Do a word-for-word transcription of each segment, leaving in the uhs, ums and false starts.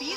Eh,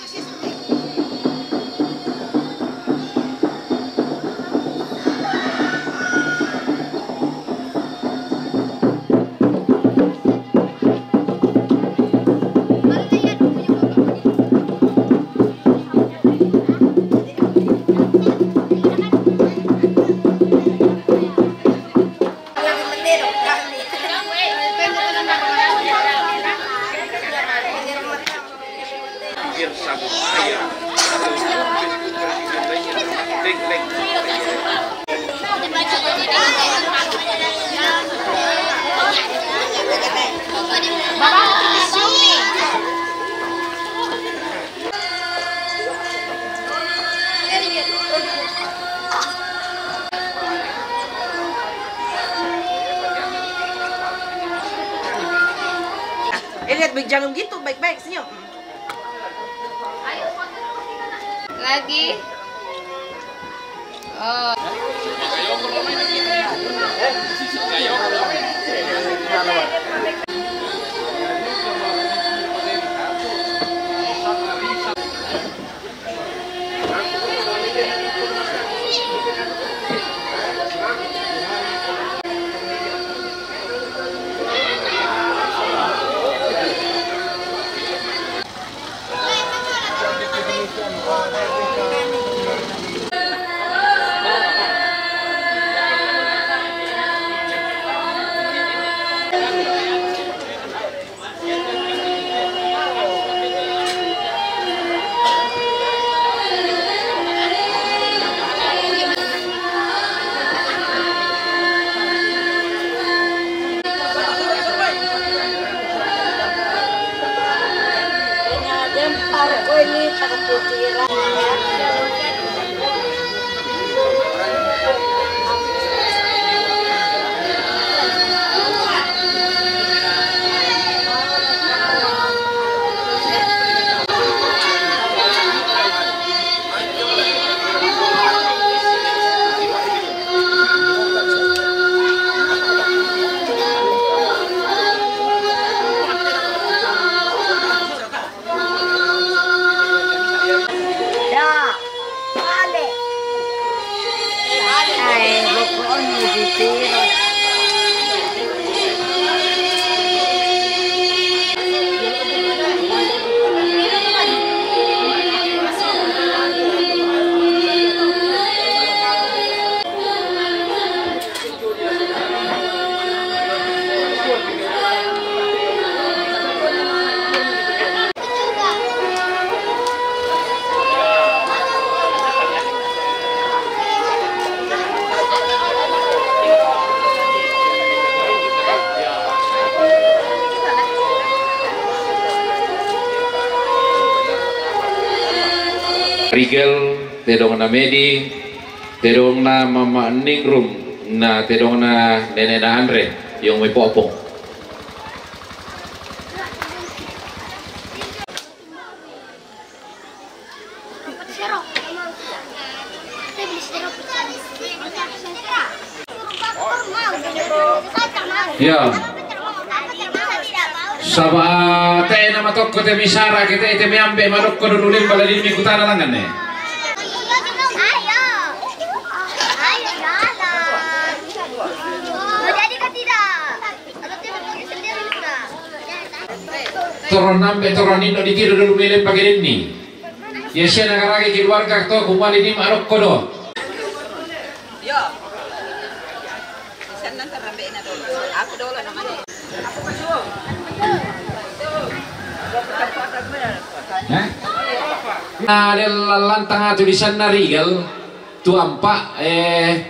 lihat, baik, jangan gitu, baik-baik, senyum. Lagi. Oh. Rigel, tedong na Medi, tedong na Mama Ningrum, na tedong na Nene na Andre, yung may popong. Ya. Saba' te'e na matokko te misara ke te'e te meambe' madokko dulu lemba ladimmi kutana langanne. Toro nambe toro nindo ditiro dulu mele pagedenni. Ya sia nagarage keluarga to kumali di marokko do. Yo. Aku dolo namanya. Hah? Nah, lantang atu di sana Rigal tu ampa eh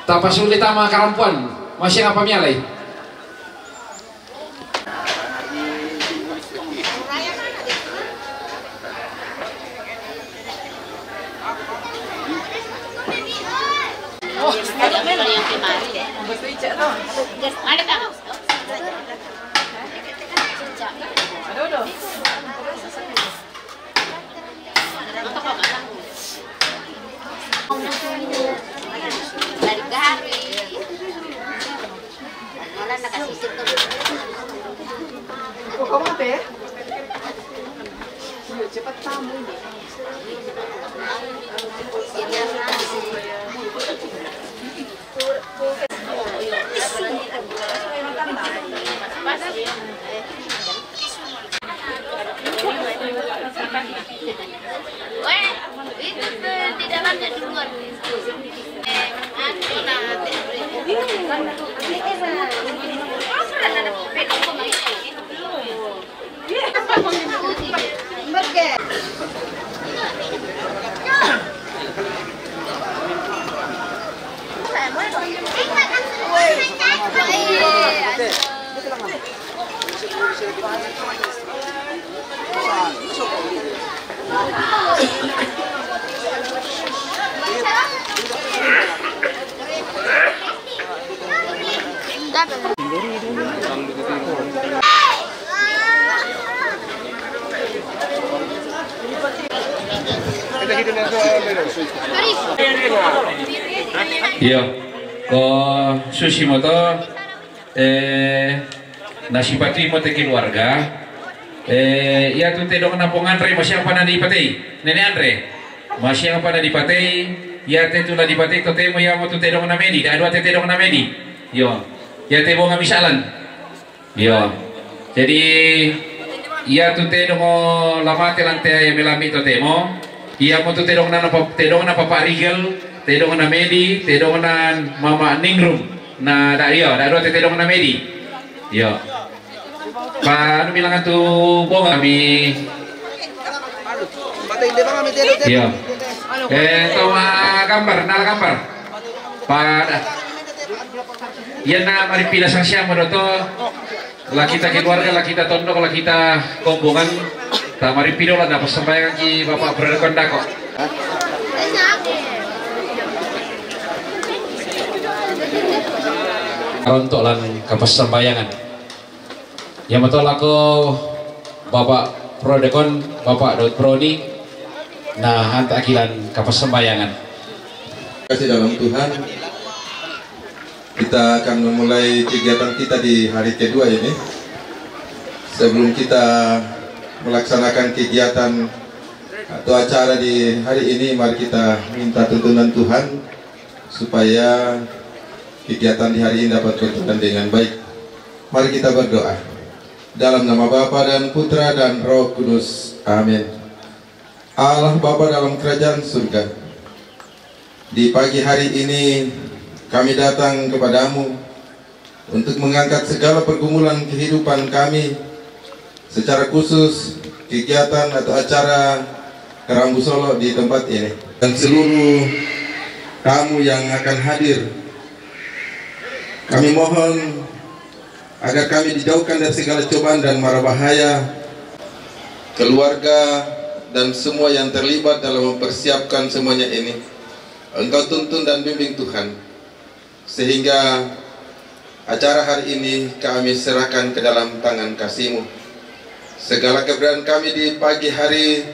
tapasuli tama karampuan. Masih apa mialai? Weh, itu di dalamnya duluan. Eh, anu, nah, Iyo, ko susi mo to, eh, na sipatimo te keluarga, eh, iya tu te dong na pong Andre, masiang pa na di patei, Nene Andre, masiang pa na di patei, iya te tu la di patei, to temo iya mo tu te dong na medi, da dua te te dong na medi. Iyo, iya te bonga misalan. Iyo. Jadi, iya tu te dong o la mate lan te melami to temo. Iya mo tu te dong na, na pa-, te dong na papa Rigel, te dong na medi, te dong na mama Ningrum. Na da, iyo, da dua te te dong na medi. Iyo. Pa anu bilang tu bonga mi. Iyo. Eh, to ma gambar, na la gambar. Pa da. Iya na mari pila sang siamo do to. La kita keluarga, la kita tondok, la kita kombongan. Ta mari pido la na pasambayangan ki Bapak Bro Dekon dako. Rontok lan kapasambayangan. Iya mo to lako Bapak Bro Dekon, Bapak Daud Prodi, na hanta aki lan kapasambayangan. Kasih dalam Tuhan, kita akan memulai kegiatan kita di hari kedua ini. Sebelum kita melaksanakan kegiatan atau acara di hari ini, mari kita minta tuntunan Tuhan supaya kegiatan di hari ini dapat berjalan dengan baik. Mari kita berdoa. Dalam nama Bapa dan Putra dan Roh Kudus. Amin. Allah Bapa dalam kerajaan surga, di pagi hari ini kami datang kepadamu untuk mengangkat segala pergumulan kehidupan kami, secara khusus kegiatan atau acara Rambu Solo di tempat ini. Dan seluruh tamu yang akan hadir, kami mohon agar kami dijauhkan dari segala cobaan dan mara bahaya, keluarga, dan semua yang terlibat dalam mempersiapkan semuanya ini. Engkau tuntun dan bimbing Tuhan, sehingga acara hari ini kami serahkan ke dalam tangan kasih-Mu. Segala keberadaan kami di pagi hari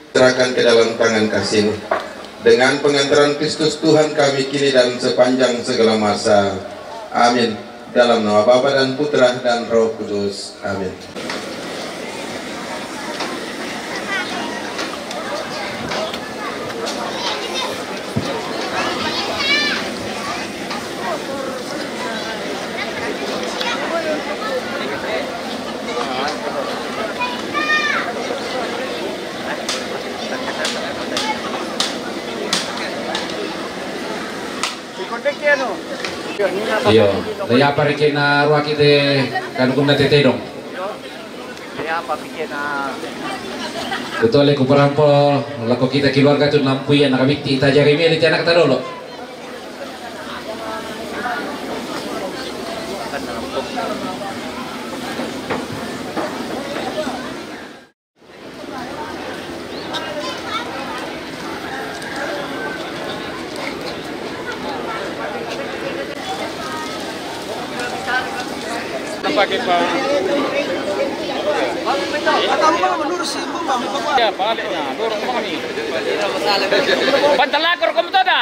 serahkan ke dalam tangan kasih-Mu. Dengan pengantaran Kristus Tuhan kami kini dan sepanjang segala masa. Amin. Dalam nama Bapa dan Putra dan Roh Kudus. Amin. Iyo, na iya pa riki na ruaki te kanukunna te tedong. Kutole kuparampo lako kita keluarga tu nampuyan nakabitti, tajagai meli te anakta dolo. Apa kita? Ya, balik na. Dorong kami. Pantalakor kamu tadi.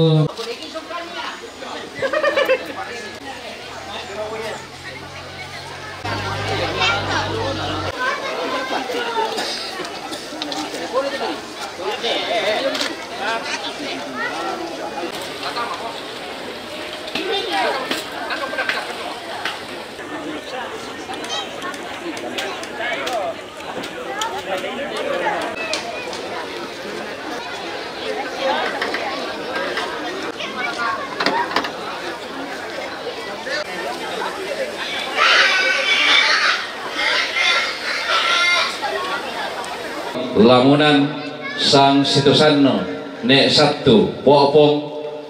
Assalamualaikum. Lamunan, sang situsanna ne' sattu po'pong,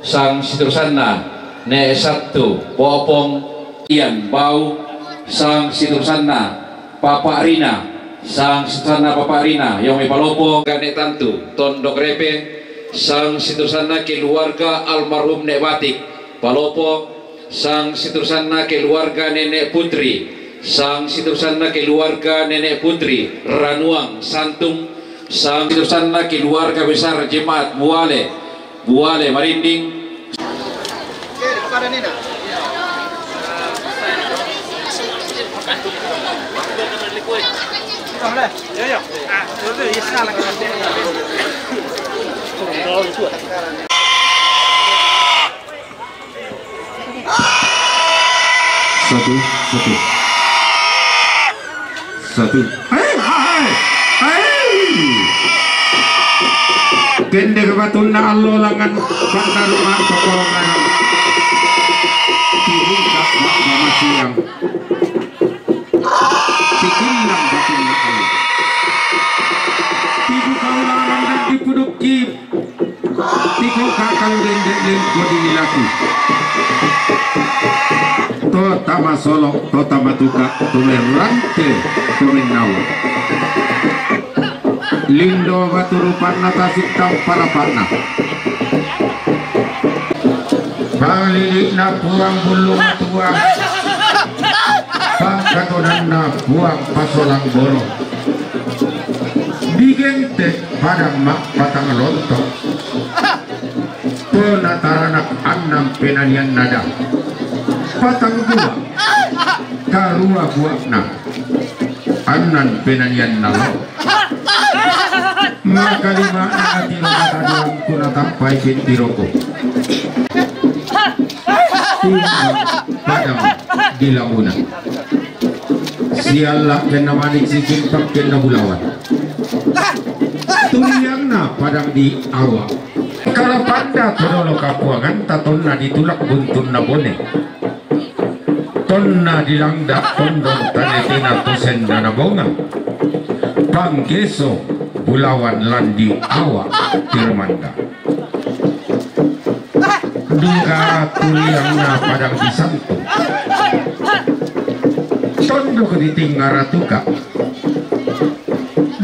sang situsanna ne' sattu po'pong, Ian Bau, sang situsanna Papa Rina, sang situsanna Papa Rina, yong i palopo, gane tantu, Tondok Repe, sang situsanna keluarga almarhum Nek Batik, palopo, sang situsanna keluarga Nenek Putri, sang situsanna keluarga Nenek Putri, Ranuang Santung, sang situsanna keluarga besar jemaat Buale, Buale Marinding. Satu, satu. Satu. Hai, hai, hai. Kende ke batunna allo langan pantaru ma pakorongan. Tibuka ma masiang. Tikinang batunna allo. Tibuka ulangan dan dipuduk ki. Tiko kakang dendek lengko di milaki. To tama solo, to tama tuka, to merante, to menawa. Lindo batu rupanna, tasik tampa rapatna. Panglilitna puang bulu matua. Pangkatonanna puang pasolang borong. Digente padang ma patang lontong. Tona taranak annan penanian nada. Patang buah. Karua buahna. Annan penanian nalo. Maka lima ati lo kata doang kuna tampai pentiroko. Timbang padang. di Laguna. Sialla kenna manik, si Simpang kenna bulawan. Turiangna padang di Awa. Kalapanda tu dolo kapuanganta tonna ditulak buntunna Bone. Tonna dilangda tondong tanetena tu sendana bonga. Panggeso bulawan landi Awa tirmanda. Duka turiangna padang di Santung. Tondok di Tingara tuka.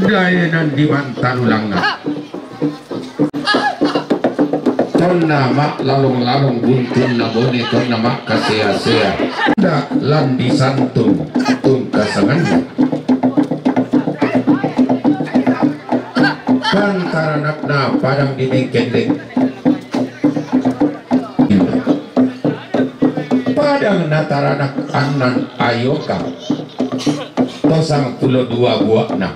Daenan di Mantalulanga. Tonna ma lalong-lalong buntunna Bone, tonna ma kasea-sea. Da landi Santung, tungka sanganna. Pantaranakna padang di Mengkendek. Padang nataranak annan Ayoka. Tosang pulo dua buakna.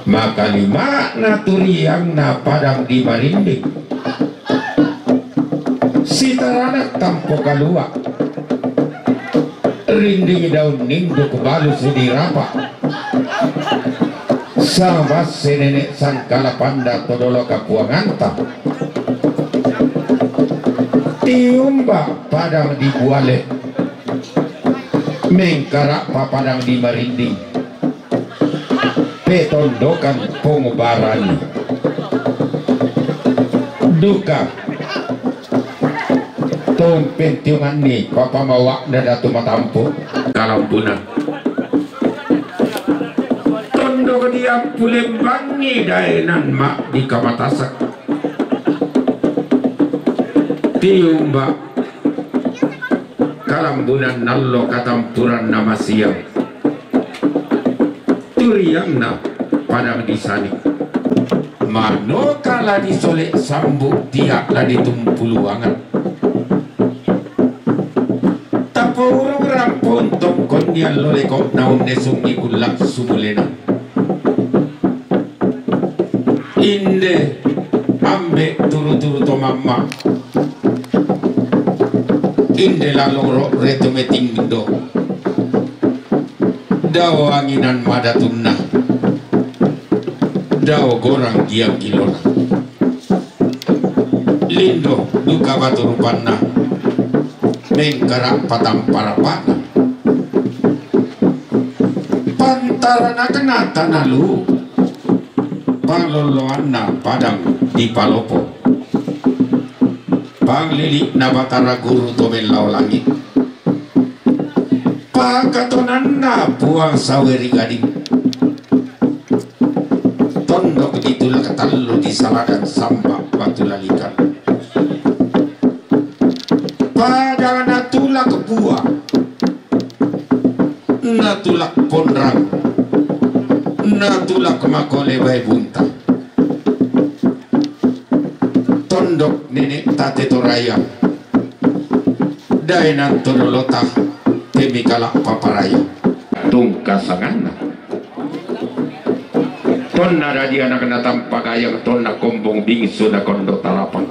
Makalimana turiangna padang di Marinding. Sitaranak tampo kalua. Rinding daun ninduk balu sidi rapa. Sabas senene sangkala panda todolo kapuanganta. Tiumba padang di Buale. Mengkara papadang di Marinding. Petondokan pongobaran. Duka. Tumpen tiunganni papamawa dada tu matampu. Kalambunan. Tondok diampu lembangi daenan ma di kamatasak. Tiumba. Kalambunan nallo katampuran namasiang. Turiangna padang di Sani. Manoka la disole sambu tia la ditumpuluangan. Tapoururang pontong konnian loleko naunne sungi kullak sumulena. Inde ambe turu-turu to mamma. Inde lalong ro're to metingdo. Dao anginan madatunna. Dao gorang giang gilona. Lindo duka batu rupanna. Mengkara patamparapana. Pantaranakna tanalu. Panglolloanna padang di Palopo. Panglili'na Batara Guru to mellao langit. Pakatonanna Puang Sawe ri Gading. Tondok ditulak tallu di Saladan Samba Batu Lalikan. Padang natulak Bua. Natulak Ponrang, natulak Makole Bae Bunta. Tondok nenek tate Toraya. Daenan todolota temikala paparaya. Tungka sanganna. Tonna dadi anakna Tampagayang, tonna kombong bingsu na kondo tarapang.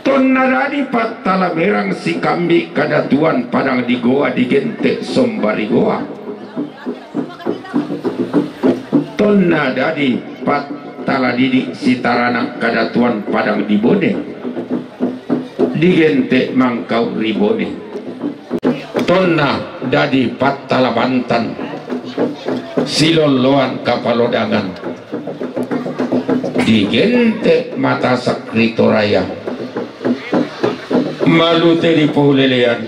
Tonna dadi pattala merang sikambi kadatuan padang di Goa digente sombari Goa. Tonna dadi pattala didi sitaranak kadatuan padang di Bone digente mangkau ri Bone. Tonna dadi pattala bantan silolloan kapalodangan digente matasak ri Toraya. Malute di poulelean.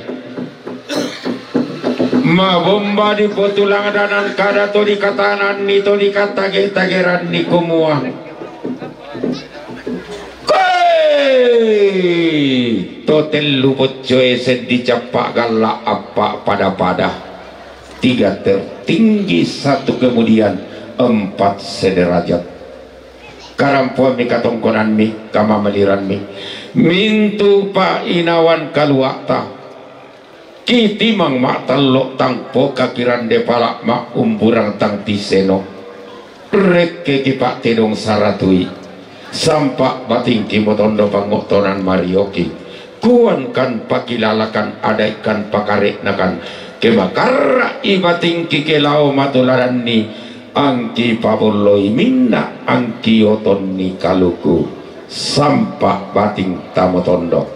Mabomba di potulang danan kada to dikatananni to dikatage-tageranni kumua. Koe! To tellu boccoe seddi cappa galla appa pada-pada. Tiga tertinggi satu kemudian empat sederajat. Karampoammi katongkonanmi, kamamaliranmi. Mintu pa inawan kaluata. Kitimang ma'tallo tang poka kirande pala ma'umburang tang tiseno. Rekke ki pa'tedong saratui. Sampa batingki motondo pango'tonan marioki. Tuankan, pakilalakan, adaitkan, pakare'nakan, ke makarra' i batingki, ke lao matuladanni, angki pabolloi minna', angki otonni kaluku, sampa' bating tamo tondok.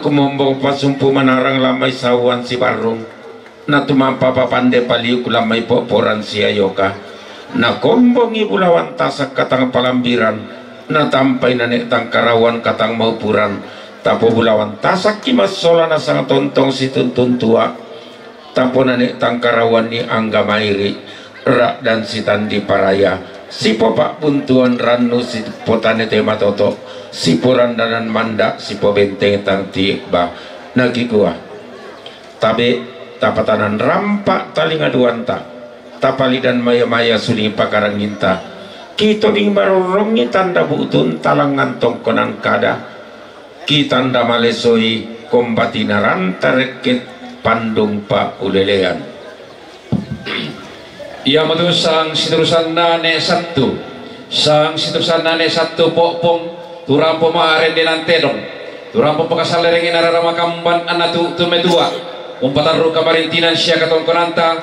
Kumombong pasumpu manarang lamai sauan si barrung, na tumampa papande paliuk lamai poporan si ayoka. Na kombongi bulawan tasak katang palambiran, na tampai nane tangkarawan katang maupuran, tapo bulawan tasak kimasola na sang tontong si tuntun tua, tapo nane tangkarawan ni angga mairi, rak dan si tandi paraya, si popak buntuan rannu, si potane te matoto, si porandanan manda, si pobenteng tang tiik ba. Nagigua. Tabe, tapatanan rampak talinga duanta, tapalidan maya-maya suli pakaranginta. Kito di marorongi tanda butun talangan tongkonan kada. Kitanda malesoi kombatina ranta rekket pandumpa ulelean. Ia matu sang siturusanna ne sattu, sang siturusanna ne sattu poppong, turampo ma arendenan tedong, turampo pakasallerengin arara makamban anatu tu metua, umpatarru kamarintinan sia katongkonanta,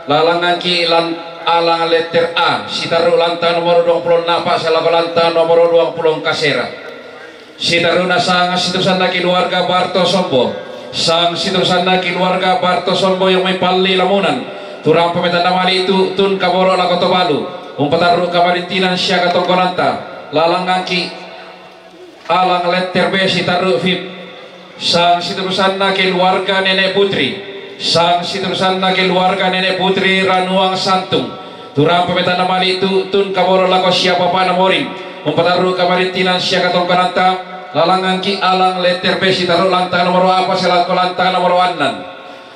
lalangangki lan alang letter A, sitarru lanta nomoro dua puluh napa selako lanta nomoro dua puluh kasera. Sitaruna sang siturusanna keluarga Barto Sombo. Sang siturusanna keluarga Barto Sombo yang mai Palli Lamunan. Turampo metanda mali tu tun kaboro lako to balu. Umpatarru kamarintinan sia katongkonanta. Lalangangki alang letter B sitarru fit. Sang siturusanna keluarga Nenek Putri. Sang siturusanna keluarga Nenek Putri Ranuang Santung. Turampo metanda mali tu tun kaboro lako sia papana moring. Umpatarru kamarintinan sia katongkonanta, lalangangki alang letter B sitarru lanta nomoro apa selako lanta nomoro annan.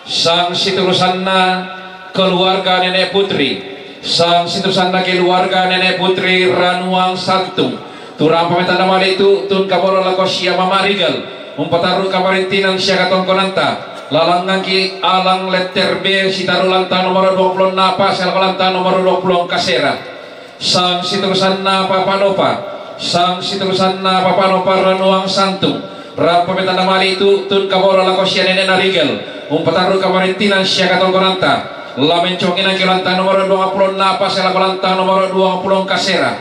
Sang siturusanna keluarga Nenek Putri. Sang siturusanna keluarga Nenek Putri Ranuang Santung. Turampo metanda mali tu tun kaboro lako sia mama Rigal. Umpatarru kamarintinan sia katongkonanta. Lalangangki alang letter B sitarru lanta nomoro dua puluh napa selako lanta nomoro dua puluh kasera. Sang siturusanna Papa Nopa. Sang siturusanna Papa Nopa Ranuang Santung. Rampo metanda mali tu tun kaboro lako sia Nenek Narigal. Umpatarru kamarintinan sia katongkonanta. Lamenconginangki lanta nomoro dua puluh napa selako lanta nomoro dua puluh kasera.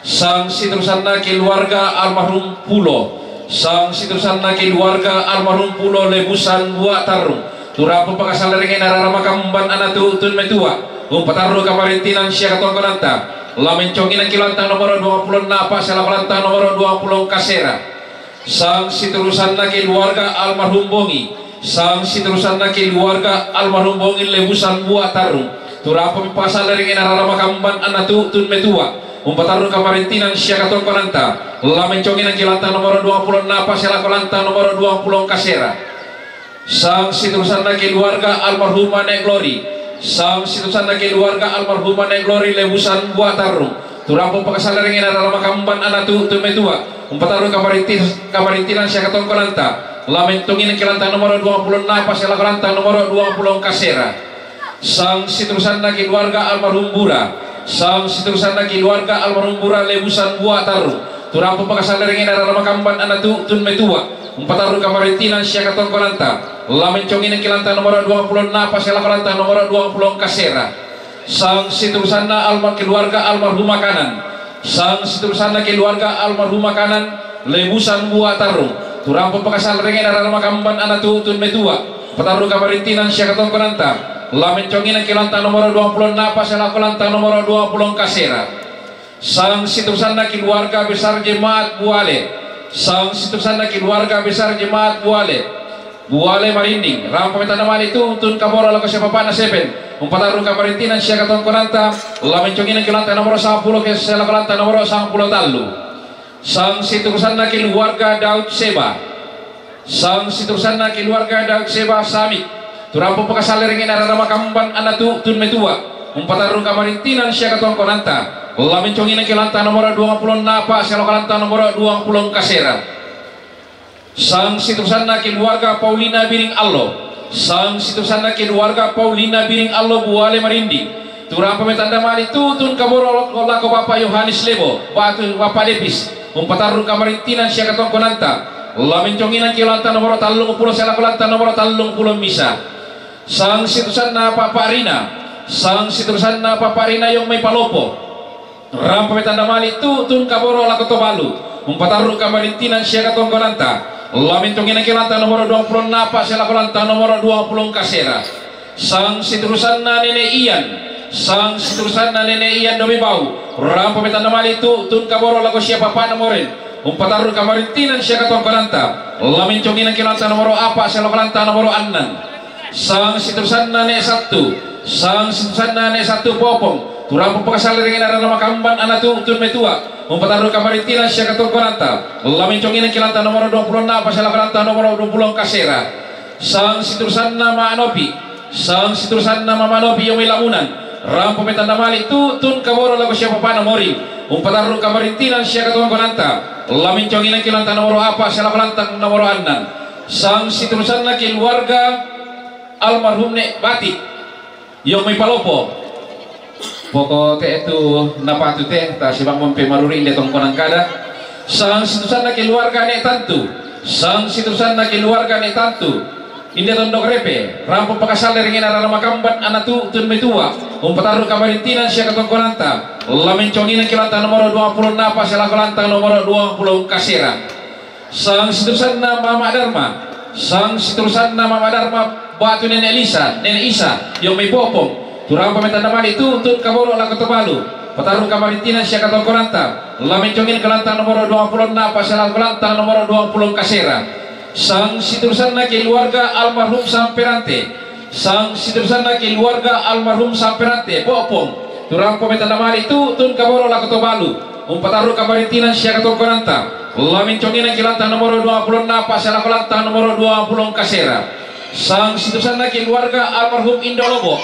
Sang siturusanna keluarga almarhum Pulo. Sang siturusanna keluarga almarhum Pulo Lebusan Buak Tarrung. Turampo pakasallerengin arara makamban anatu tun metua. Umpatarru kamarintinan sia katongkonanta. Lamenconginangki lanta nomoro dua puluh napa selako lanta nomoro dua puluh kasera. Sang siturusanna keluarga almarhum Bongi. Sang siturusanna keluarga almarhum Bongi Lebusan Buak Tarrung. Turampo pakasallerengin arara makamban anatu tun metua. Umpatarru kamarintinan sia katongkonanta. Lamenconginangki lanta nomoro dua puluh napa selako lanta nomoro dua puluh kasera. Sang siturusanna keluarga almarhumah Nek Glory. Sang siturusanna keluarga almarhumah Nek Glory Lebusan Buak Tarrung. Turampo pakasallerengin arara makamban anatu tun metua. Umpatarru kamarinti-, kamarintinan sia katongkonanta. Lamenconginangki lanta nomoro dua puluh napa selako lanta nomoro dua puluh kasera. Sang siturusanna keluarga almarhum Bura. Sang siturusanna keluarga almarhum Bura Lebusan Buak Tarrung. Turampo pakasallerengin arara makamban anatu tun metua. Umpatarru kamarintinan sia katongkonanta. Lamenconginangki lanta nomoro dua puluh napa selako lanta nomoro dua puluh kasera. Sang siturusanna alma-, keluarga almarhum Makanan. Sang siturusanna keluarga almarhum Makanan Lebusan Buak Tarrung. Turampo pakasallerengin arara makamban anatu tun metua. Umpatarru kamarintinan sia katongkonanta. Lamenconginangki lanta nomoro dua puluh napa selako lanta nomoro dua puluh kasera. Sang siturusanna keluarga besar jemaat Buale. Sang siturusanna keluarga besar jemaat Buale. Buale Marinding, rampo metanda mali tu tun kaboro lako sia papana Sepen. Umpatarru kamarintinan sia katongkonanta. Lamenconginangki lanta nomoro sangpulo ke selako lanta nomoro sangpulo tallu. Sang siturusanna keluarga Daud Seba. Sang siturusanna keluarga Daud Seba Samik. Turampo pakasallerengin arara makamban anatu tun metua. Umpatarru kamarintinan sia katongkonanta. Lamenconginangki lanta nomoro dua puluh napa selako lanta nomoro dua puluh kasera. Sang siturusanna keluarga Paulina Biring Allo. Sang siturusanna keluarga Paulina Biring Allo Buale Marinding. Turampo metanda mali tu tun kaboro lako Bapak Yohanes Lebo, batu Bapak Depis. Umpatarru kamarintinan sia katongkonanta. Lamenconginangki lanta nomoro tallung pulo selako lanta nomoro tallung pulo misa. Sang siturusanna Papa Rina. Sang siturusanna Papa Rina yang mai Palopo. Rampo metanda mali tu tun kaboro lako to balu. Umpatarru kamarintinan sia katongkonanta. Lamintongi nangki lantang nomoro duang pulo napa, selaku lantang nomoro duang pulo kasera. Sang siturusanna Nene Ian. Sang siturusanna Nene Ian Domi Bau. Rampo metanda mali tu tun kaboro lako sia papana morin. Umpatarru kamarintinan sia katongkonanta. Lamintongi nangki lantang nomoro apa, selaku lantang nomoro annan. Sang siturusanna Ne Sattu. Sang siturusanna Ne Sattu Popong. Turampo pakasalle ringena rara makamban ana tu tun metua. Umpatarru kamarintinan sia katongkonanta. Lamintongi nangki lantang nomoro duang pulo napa, selaku lantang nomoro duang pulo kasera. Sang siturusanna Manopi. Sang siturusanna Manopi Yomi Lamunan. Rampo metanda mali tu tun kaboro lako sia papana morin. Umpatarru kamarintinan sia katongkonanta. Lamintongi nangki lantang nomoro apa, selaku lantang nomoro annan. Sang siturusanna keluarga almarhum Ne Bati. Yomi Palopo. Poko te tu napatu te, ta sibang mempe maruri inde tongkonan kada. Sang siturusanna keluarga Ne Tantu. Sang siturusanna keluarga Ne Tantu. Inde tondok repe, rampo pakasalle ringena rara makamban ana tu tun metua. Umpatarru kamarintinan sia katongkonanta. Lamintongi nangki lantang nomoro duang pulo napa, selaku lantang nomoro duang pulo kasera. Sang siturusanna Mama Darma. Sang siturusanna Mama Darma batu Nene Lisa, Nene Isa, Yomi Popong. Turampo metanda mali tu tun kaboro lako Tobalu. Patarru kamarintinan sia katongkonanta. Lamintongi nangki lantang nomoro duang pulo napa, selaku lantang nomoro duang pulo kasera. Sang siturusanna keluarga almarhum Samperante. Sang siturusanna keluarga almarhum Samperante Popong. Turampo metanda mali tu tun kaboro lako Tobalu. Umpatarru kamarintinan sia katongkonanta. Lamintongi nangki lantang nomoro duang pulo napa, selaku lantang nomoro duang pulo kasera. Sang siturusanna keluarga almarhum Indo Lobo.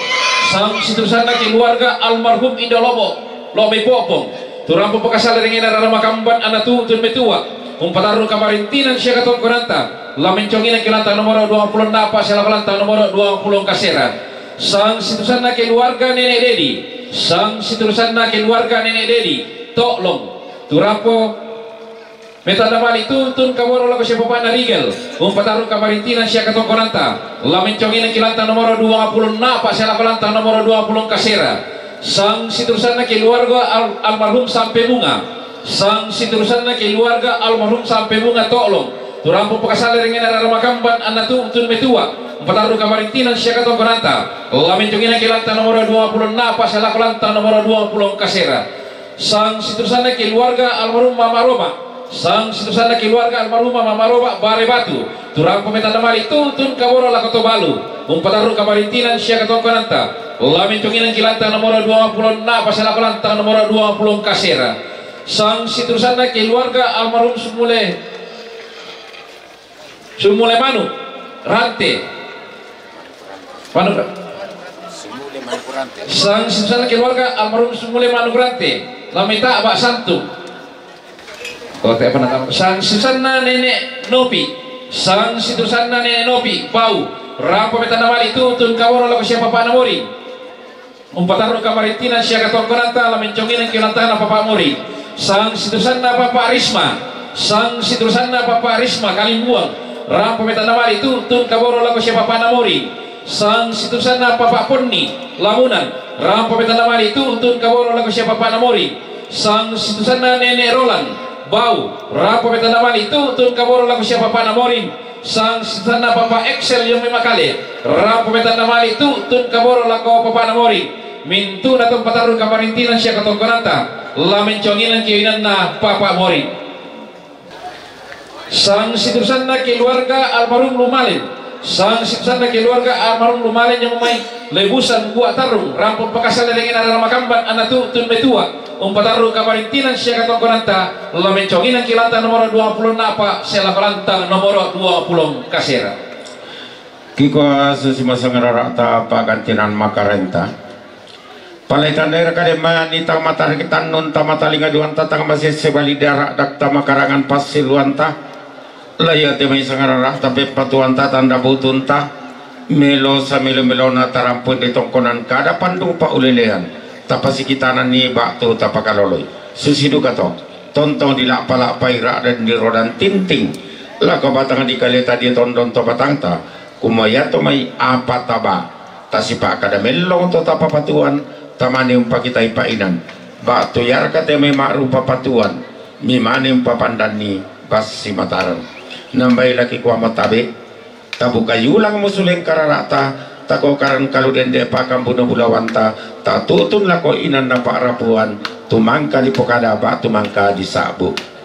Sang siturusanna keluarga almarhum Indo Lobo. Lobi Popong. Turampo pakasalle ringena rara makamban ana tu tun metua. Umpatarru kamarintinan sia katongkonanta. Lamintongi nangki lantang nomoro duang pulo napa, selaku lantang nomoro duang pulo kasera. Sang siturusanna keluarga Nene Dedi. Sang siturusanna keluarga Nene Dedi. To'long. Turampo metanda mali tu tun kaboro lako sia papana Rigel. Umpatarru kamarintinan sia katongkonanta. Lamintongi nangki lantang nomoro duang pulo napa, selaku lantang nomoro duang pulo kasera. Sang siturusanna keluarga al-, almarhum Sampe Bunga. Sang siturusanna keluarga almarhum Sampe Bunga To'long. Turampo pakasalle ringena rara makamban ana tu tun metua. Umpatarru kamarintinan sia katongkonanta. Lamintongi nangki lantang nomoro duang pulo napa, selaku lantang nomoro duang pulo kasera. Sang siturusanna keluarga almarhum Mama Roma. Sang siturusanna keluarga almarhum Mama Roma Bare Batu. Turampo metanda mali tu tun kaboro lako Tobalu. Umpatarru kamarintinan sia katongkonanta. Lamintongi nangki lantang nomoro duang pulo napa, selaku lantang nomoro duang pulo kasera. Sang siturusanna keluarga almarhum Sumule Sumule Manu Rante. Manu Sumule Manu Rante. Sang siturusanna keluarga almarhum Sumule Manu Rante. Lamita ba santu. Kote apa nama? Sang siturusanna Nene Nopi. Sang siturusanna Nene Nopi. Bau. Rampo metanda mali tu tun kaboro lako sia papana morin. Umpatarru kamarintinan sia katongkonanta. Lamintongi nangki lantang papa morin. Sang siturusanna Papa Risma. Sang siturusanna Papa Risma Kalimbuang. Rampo metanda mali tu tun kaboro lako sia papana morin. Sang siturusanna Papa Ponni Lamunan. Rampo metanda mali tu tun kaboro lako sia papana morin. Sang siturusanna Nene Roland Bau. Rampo metanda mali tu tun kaboro lako sia papana morin. Sang siturusanna Papa Excel Yomi Makale. Rampo metanda mali tu tun kaboro lako papana morin. Mintu na to umpatarru kamarintinan sia katongkonanta. Lamintongi nangki inanna papa morin. Sang siturusanna keluarga almarhum Lumalen. Sang siturusanna keluarga almarhum Lumalen Yomi Lebusan Bua Tarrung. Rampo pakasalle ringena rara makamban ana tu tun metua. Umpatarru kamarintinan sia katongkonanta. Lamintongi nangki lantang nomoro duang pulo napa, selaku lantang nomoro duang pulo kasera. Kikua susi masangararata pagantinan makarenta. Pale tandai rakade mani tang mata riki tannun tang mata linga duanta tang masesse bali dara dak tang makarangan passiluanta. Layate mai sangararata peppatuanta tanda butunta. Melo samelo-melona tarampun di tongkonan kada pandupa ulelean. Tapasikitanan ni baktu tapakaloloi. Susi duka to. Tontong dilappa-lappai ra'dan di rodan tinting. Lako batang di kaleta di tondon to batangta. Kumua yato mai apa taba. Tasipa kada mellong to tapapatuan. Tamani umpakitai painan. Baktu yarka te mai ma'rupa patuan. Mimani umpapandanni bassi matareng. Nambai laki kuama tabe, tabuka yulang musuleng kararata, tako karan kalu dende pakam buno bulawanta, tatutun lako inan na pa'rapuan, tumangka di pokada ba tumangka di sa'bu.